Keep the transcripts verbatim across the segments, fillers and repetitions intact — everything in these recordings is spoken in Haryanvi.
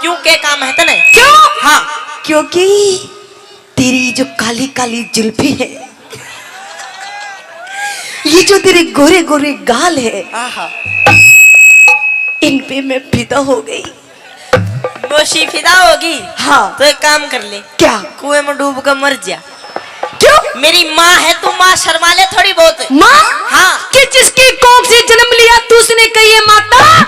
क्यों, के काम है तने? क्यों? हाँ। क्योंकि तेरी जो काली काली जुल्फी है, ये जो तेरे गोरे गोरे गाल है, आहा। इन पे मैं फिदा हो गई। मौसी फिदा होगी? हाँ। तो एक काम कर ले। क्या? कुएं में डूब कर मर जा। क्यों? मेरी माँ है तू, माँ शर्मा ले थोड़ी बहुत। माँ? हाँ। कि जिसकी कोख से जन्म लिया तू, उसने कही है माता,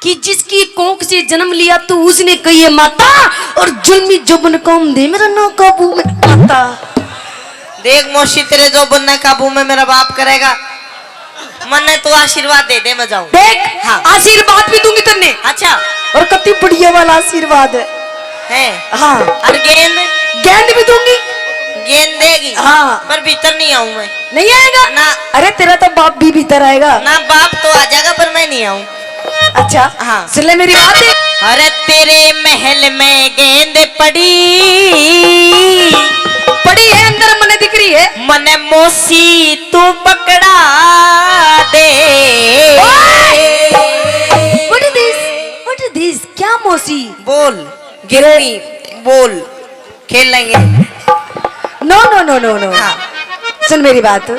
कि जिसकी कोख से जन्म लिया तू, उसने कही है माता, और जुल्मी जोबन काम दे मेरा ना काबू में आता। देख मौसी, तेरे जोबन ने काबू में मेरा बाप करेगा। मन्ने तू आशीर्वाद दे दे, मैं जाऊं। देख, हाँ। आशीर्वाद भी दूंगी तन्ने। अच्छा। और कति बढ़िया वाला आशीर्वाद है। है? हाँ। और गेंद? गेंद भी दूंगी। गेंद देगी? हाँ। पर भीतर नहीं आऊं मैं। नहीं आएगा? ना। अरे, तेरा तो बाप भी भीतर आएगा। ना, बाप तो आ जाएगा, पर मैं नहीं आऊं। अच्छा। हाँ। सुन ले मेरी बात। अरे, तेरे महल में गेंद पड़ी। पड़ी है अंदर, मने दिख रही है। मने मौसी तू पकड़ा दे। ओए! What is this? What is this? क्या मौसी? बोल, गिरनी, बोल, खेलेंगे। No, no, no, no, no। हाँ। सुन मेरी बात।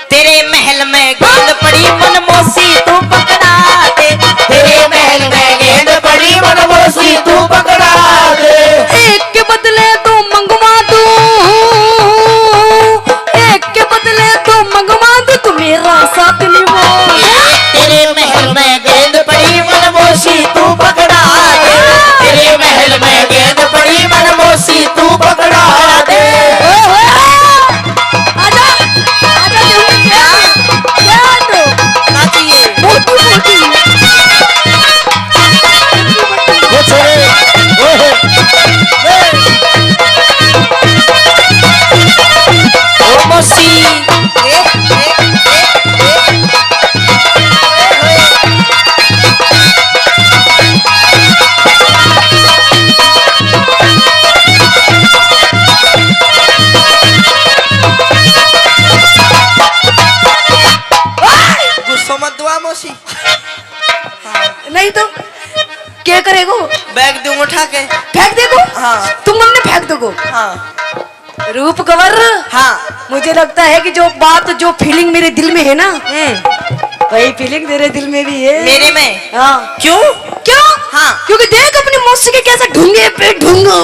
तेरे महल में गेंद पड़ी, मन मौसी तू पकड़ा दे। तेरे महल में गेंद पड़ी, मन मौसी तू पकड़ा दे। एक के बदले दो मंगवा दूं, एक के बदले दो मंगवा दूं, तू मेरा साथ निभा। तेरे महल में गेंद पड़ी, मन मौसी तू पकड़ा दे। तेरे महल में गेंद पड़ी, मन मौसी तू पकड़ा दे। ओए होए, आजा, आजा, देहू क्या? क्या तो? नाचिए। मोटू, मोटू। वो छोरे, ओए, ए। ओ मौसी। ए, ए, ए, ए। गुस्सा मत दुआ मौसी। नहीं तो क्या करेगो? बैग दूंगा उठा के। फेंक देगो? हाँ। तुम मन्ने फेंक दोगो? हाँ। रूप कंवर, हाँ। मुझे लगता है कि जो बात, जो feeling मेरे दिल में है ना, हम्म। वही feeling तेरे दिल में भी है। मेरे में? हाँ। क्यों? क्यों? हाँ। क्योंकि देख अपनी मौसी के कैसे ढूंगे पे ढूंगा,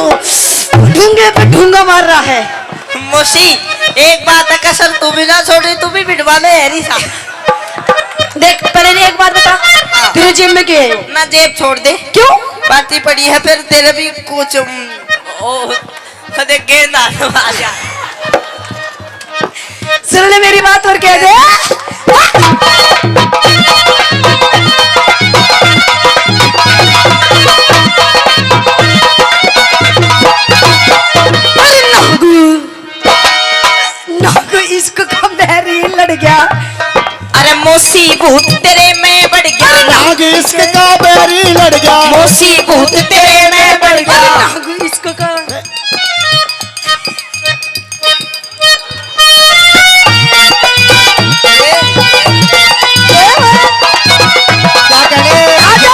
ढूंगे पे ढूंगा मार रहा है। मौसी, एक बात है, कसर तू भी ना छोड़ रही, तू भी बिठवा ले, हैरी सा। देख, पहले एक बात बता, हाँ। तेरे जेब में क्या है? ना, जेब छोड़ दे। क्यों? पार्टी पड़ी है, फिर तेरे भी कुछ, उम, ओ, कदे गेंद आ, आ जा। सुन ले मेरी बात और कह दे। अरे नागू, नागू इश्क का बैरी लड़ गया। अरे मौसी भूत तेरे में बढ़ गया। अरे नाग इश्क का बैरी लड़ गया। मौसी भूत तेरे में बढ़ गया। अरे नागू इश्क का। क्या कहने? आजा।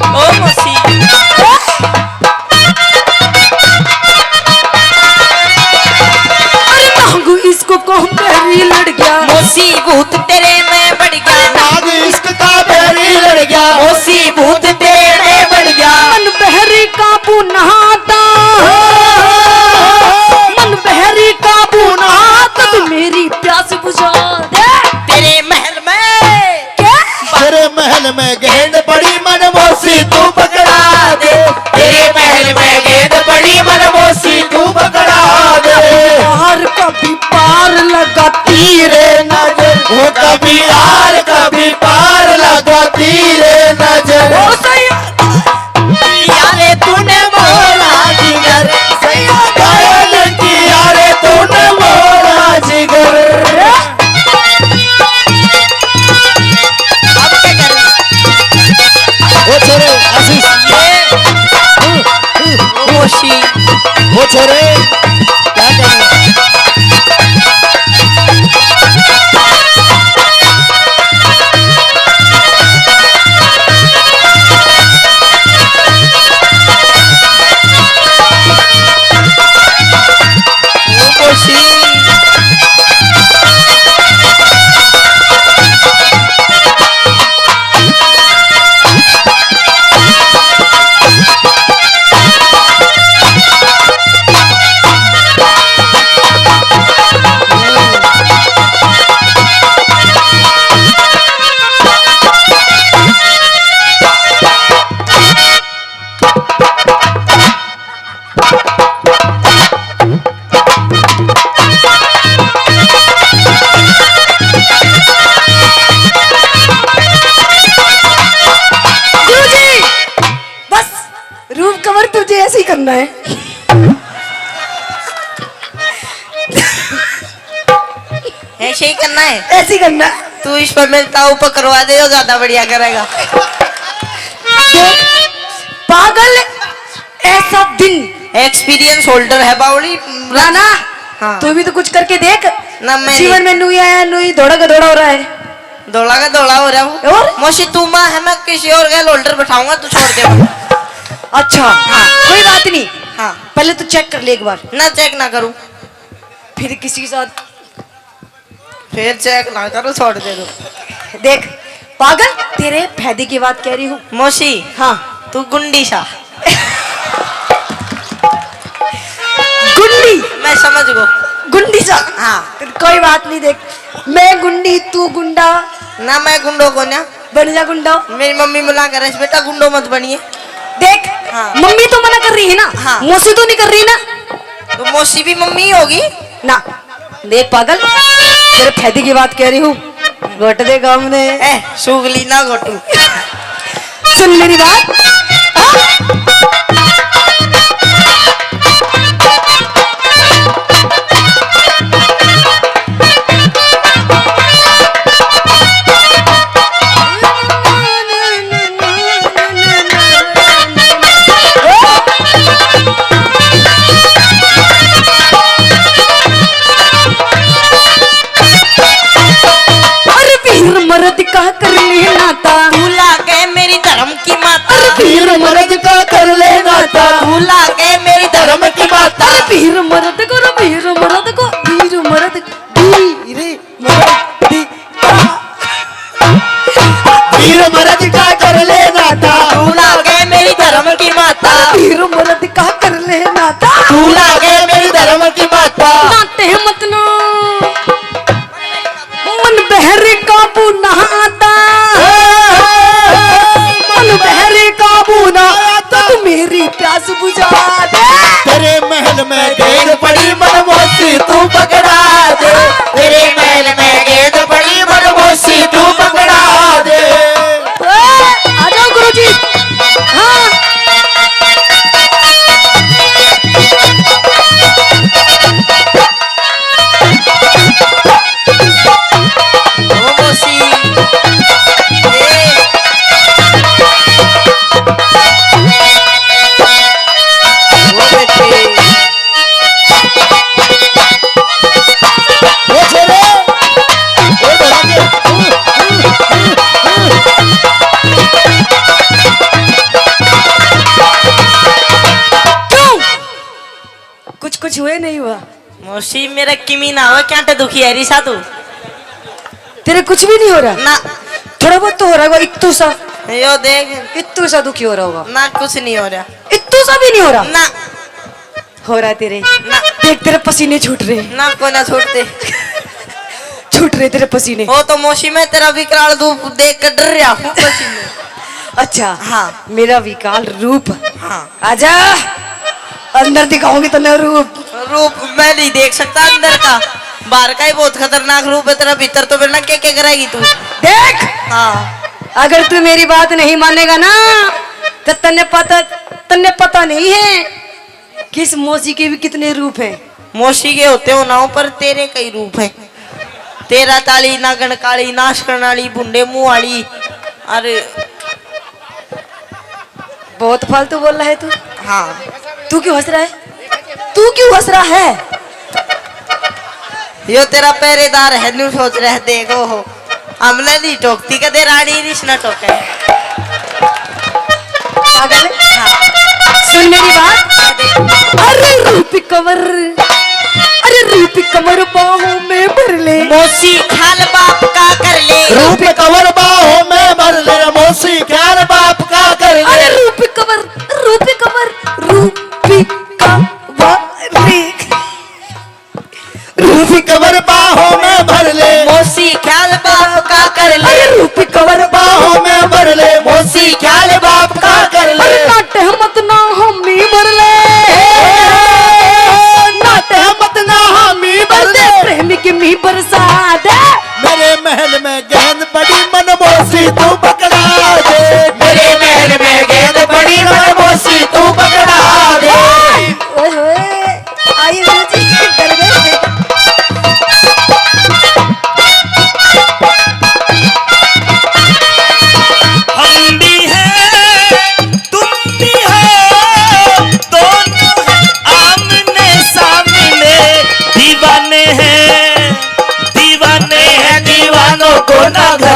ओ मौसी। अरे नागू इश्क को बैरी लड़ गया। मौसी भूत तेरे में बढ़ गया। नाग इश्क का बैरी लड़ गया। मौसी भूत तेरे में बढ़ गया। मन बहरी काबू ना आता। मन बहरी काबू ना आता, तू मेरी प्यास बुझा दे। तेरे महल में क्या? तेरे महल में गेंद पड़ी, मन मौसी तू पकड़ा दे। तेरे महल में गेंद पड़ी, मन मौसी तू पकड़ा दे। पार कभी पार लगाती रे नजर। वो कभी आर, कभी पार लगाती रे नजर। ओ सैया। यारे तूने मोरा जिगर, सैया घायल किया रे तूने मोरा जिगर। अब क्या करूं? वो छोरे, आशीष। ये। वो शी। वो छोरे, क्या करूं? ऐसे ही करना है। ऐसे ही करना। तू इस पर मेरे ताऊ पर करवा दे, वो ज्यादा बढ़िया करेगा। देख, पागल, ऐसा दिन। Experience holder है बावली। ना, ना। हाँ। तू भी तो कुछ करके देख। ना, मैं जीवन नहीं। में नू ही आया, नू ही धोड़ा का धोड़ा हो रहा है। धोला का धोला हो रहा हूँ। और? मौसी, तू माँ है, मैं किसी और का holder बैठाऊंगा, तू छोड़ दे। अच्छा, हाँ। कोई बात नहीं। हाँ। पहले तू check कर ले एक बार। ना, check ना करूँ। फिर किसी के साथ। फिर check ना करूँ, छोड़ दे दो। देख पागल, तेरे फायदे की बात कह रही हूँ। मौसी। हाँ। तू गुंडी सा। गुंडी? मैं समझ गो। गुंडी सा? हाँ। कोई बात नहीं, देख, मैं गुंडी, तू गुंडा। ना, मैं गुंडो को ना। बन जा गुंडो। मेरी मम्मी मना कर रही है, "बेटा गुंडो मत बनिए।" देख, हाँ। मम्मी तो मना कर रही है ना, हाँ। मौसी तो नहीं कर रही ना। तो मौसी भी मम्मी ही होगी ना। देख पागल, तेरे फायदे की बात कह रही हूँ, घोट दे काम ने। ए, सुगली ना घोटू। सुन मेरी बात। हाँ? अरे वीर मर्द का कर लेना था। तू लागे मेरी धर्म की माता। अरे वीर मर्द का कर लेना था। तू लागे मेरी धर्म की माता। अरे वीर मर्द को, वीर मर्द को, वीर मर्द, वीर मर्द, वीर मर्द का कर लेना था। तू लागे मेरी धर्म की माता। वीर मर्द का कर लेना था। तू लागे मेरी धर्म की माता। नाटे मत ना, मन बहरे काबू ना आता। मन बहरे काबू ना आता। तू मेरी प्यास बुझा दे। तेरे महल में गेंद पड़ी मनमोसी तू पकड़ा दे। तेरे महल में गेंद पड़ी मनमोसी तू पकड़ा दे। ओए, आ जाओ गुरुजी। हाँ। ओ मौसी। ए। ओ बेटी। ओ छोरे। ओ छोरा के। क्यों? कुछ, कुछ हुए नहीं हुआ? मौसी, मेरा किमी ना हो, क्या टे दुखी है रिसा तू? तेरे कुछ भी नहीं हो रहा? ना। थोड़ा बहुत तो हो रहा होगा, इत्तू सा। यो देख। इत्तू सा दुखी हो रहा होगा। ना, कुछ नहीं हो रहा। इत्तू सा भी नहीं हो रहा? ना। हो रहा है तेरे। ना। देख, तेरे पसीने छूट रहे हैं। ना, कोई ना छूटते। छूट रहे तेरे पसीने। वो तो मौसी, मैं तेरा विकराल रूप देख कर डर रहा हूँ पसीने। अच्छा। हाँ। मेरा विकराल रूप। हाँ। आजा, अंदर दिखाऊंगी तन्ने रूप। रूप मैं नहीं देख सकता अंदर का, बाहर का ही बहुत खतरनाक रूप है तेरा, भीतर तो मेरे ना के के कराएगी तू। देख, हाँ। अगर तू मेरी बात नहीं मानेगा ना, तो तन्ने पता, तन्ने पता नहीं है कि इस मौसी के भी कितने रूप हैं। मौसी के होते हो ना हो, पर तेरे कई रूप हैं। तेरा ताली, नागण काली, नाश करने वाली, भुंडे मुंह वाली। अरे, बहुत फालतू बोल रहा है तू। हाँ। तू क्यों हंस रहा है? तू क्यों हंस रहा है? यो तेरा पहरेदार है, न्यू सोच रहा है, देखो हो। हमने नहीं टोकती, कदे रानी रिस ना टोके। पागल। हाँ। सुन मेरी बात। अरे रूप कवर, अरे रूप कवर बाहों में भर ले। मौसी ख्याल बाप का कर ले। रूप कवर बाहों में भर ले, मौसी ख्याल बाप का कर ले। अरे रूप कवर, रूप कवर, रूप कवर। रूप कवर बाहों में भर ले। मौसी ख्याल बाप का कर ले। अरे रूप कवर बाहों में भर ले, मौसी ख्याल बाप का कर ले। अरे नाटे मत ना हामी भर ले। नाटे मत ना हामी भर ले। प्रेम की मी बरसा दे। मेरे महल में गेंद पड़ी मनमोसी तू पकड़ा दे। मेरे महल में गेंद पड़ी मनमोसी तू पकड़ा दे। ओए होए, आई गुरुजी, डर गए।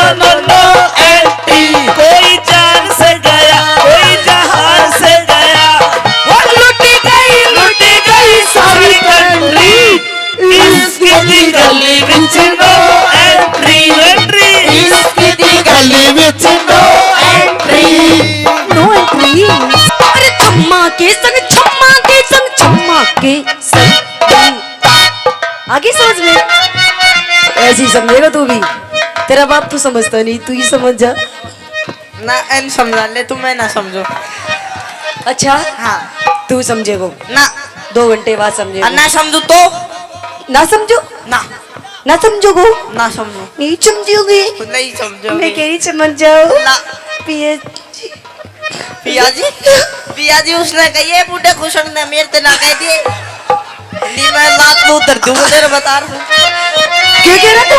no, no, no entry। कोई जान से गया, कोई जहान से गया। वो लुटी गई, लुटी गई सारी country। इश्क दी गली विच no entry। Entry। इश्क दी गली विच no entry। No entry। अरे छम्मा के संग, छम्मा के संग, छम्मा के संग। आगे समझ में? ऐसी समझेगा तू भी। तेरा बाप तो समझता नहीं, तू ही समझ जा। ना, एन समझा ले तू, मैं ना समझो। अच्छा? हाँ। तू समझेगो? ना। दो घंटे बाद समझेगो? और ना समझू तो? ना समझो? ना। ना समझोगो? ना समझो। नहीं समझोगे? नहीं समझो। मैं कह रही समझ जाओ। ना। पिया जी। पिया जी? पिया जी उसने कहिए बूढ़े खुशन ने मेरे ते ना कह दिए। नहीं, मैं लात लूत धर दूंगा तेरे बता रहा हूँ। क्या कह रहा तू?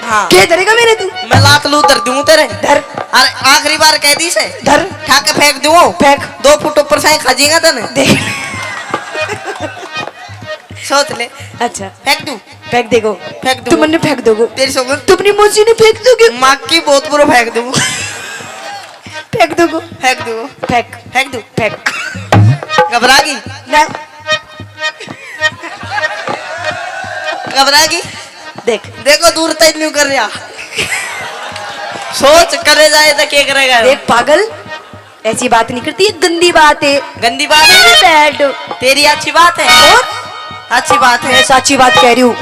हाँ। क्या धरेगा मेरे तू? मैं लात लूत धर दूंगा तेरे। धर। अरे आखिरी बार कह दी से। धर। ठा के फेंक दूंगा। फेंक। दो फुट ऊपर से खा जाएगा तने। देख। सोच ले। अच्छा। फेंक दूं? फेंक देगो। फेंक दूं। तू मन्ने फेंक दोगो। तेरी समझ। तू अपनी मौसी ने फेंक दोगे। माँ की बहुत बुरा फेंक दूं। फेंक दोगो। फेंक दूं। फेंक। फेंक दूं। फेंक। घबरा गई? ना। घबरा गई? देख। देखो, दूर तक न्यू कर रहा। सोच, करे जाए तो क्या करेगा? देख पागल, ऐसी बात नहीं करती, ये गंदी बात है। गंदी बात है? Very bad। तेरी अच्छी बात है। और? अच्छी बात है। मैं सच्ची बात कह रही हूँ,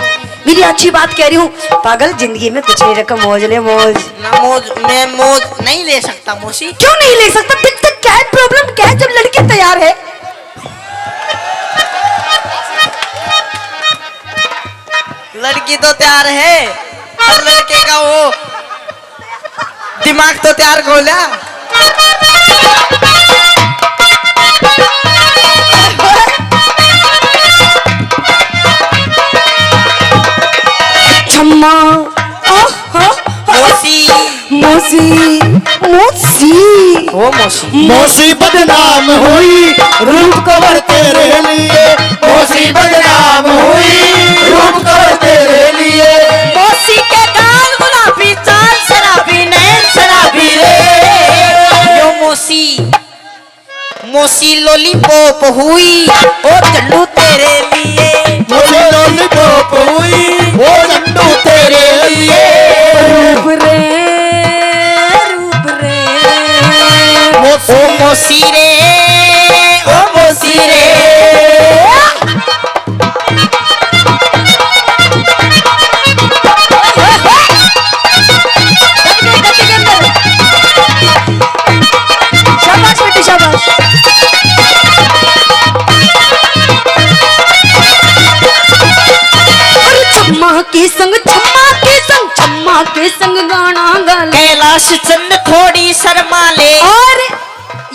मेरी अच्छी बात कह रही हूँ। पागल, जिंदगी में कुछ नहीं रखा, मौज ले मौज। ना मौज, मैं मौज नहीं ले सकता मौसी। क्यों नहीं ले सकता? देख, देख, क्या है problem, क्या है, जब लड़की तैयार है? लड़की तो तैयार है, पर लड़के का वो दिमाग तो तैयार को लिया। छम्मा, आह, हा, हा। मौसी। मौसी, मौसी। ओ मौसी। मौसी बदनाम हुई रूप कवर तेरे लिए, मौसी बदनाम हुई रूप कवर तेरे लिए। मौसी के गाल गुलाबी, चाल शराबी, नैन शराबी रे। यो मौसी, मौसी लॉलीपॉप हुई, ओ झंडू तेरे लिए। मौसी लॉलीपॉप हुई, ओ झंडू तेरे लिए। रूप रे, रूप रे। मौसी। ओ मौसी रे, ओ मौसी रे। शाबाश बेटी, शाबाश। अरे छम्मा के संग, छम्मा के संग, छम्मा के संग गाना गा ले। कैलाश चंद थोड़ी शर्मा ले। और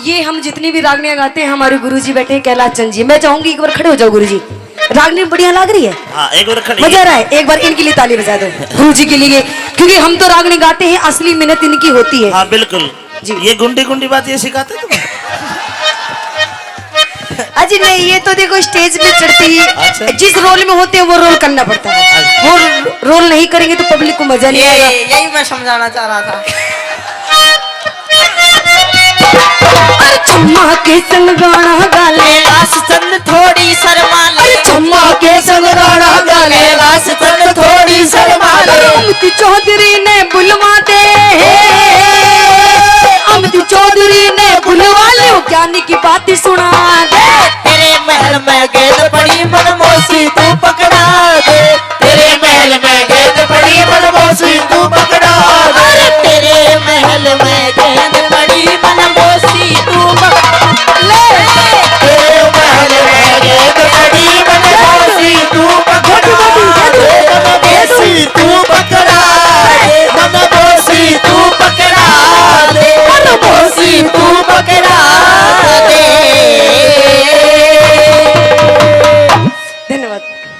ये हम जितनी भी रागनियां गाते हैं, हमारे गुरुजी बैठे हैं कैलाश चंद जी। मैं चाहूंगी एक बार खड़े हो जाओ गुरुजी। रागनी बढ़िया लग रही है। हाँ, एक बार खड़ी। मजा आ रहा है। एक बार इनके लिए ताली बजा दो, गुरुजी के लिए, क्योंकि हम तो रागनी गाते हैं, असली मेहनत इनकी होती है। हाँ, बिल्कुल। जी। ये गुंडी गुंडी बात ये सिखाते तुम? अजी नहीं, ये तो देखो stage पे चढ़ती ही, अच्छा। जिस role में होते हैं वो role करना पड़ता है। अच्छा। वो role नहीं करेंगे तो public को मजा नहीं ये, आएगा। यही मैं समझाना चाह रहा था। अरे छम्मा के संग गाना गा ले। कैलाश चंद थोड़ी शर्मा ले। अरे छम्मा के संग गाना गा ले। कैलाश चंद थोड़ी शर्मा ले। अरे अमती चौधरी ने बुलवा दे। अमती चौधरी ने बुलवा ले। ज्ञानी की बात सुना दे। तेरे महल में गेंद पड़ी मन मौसी।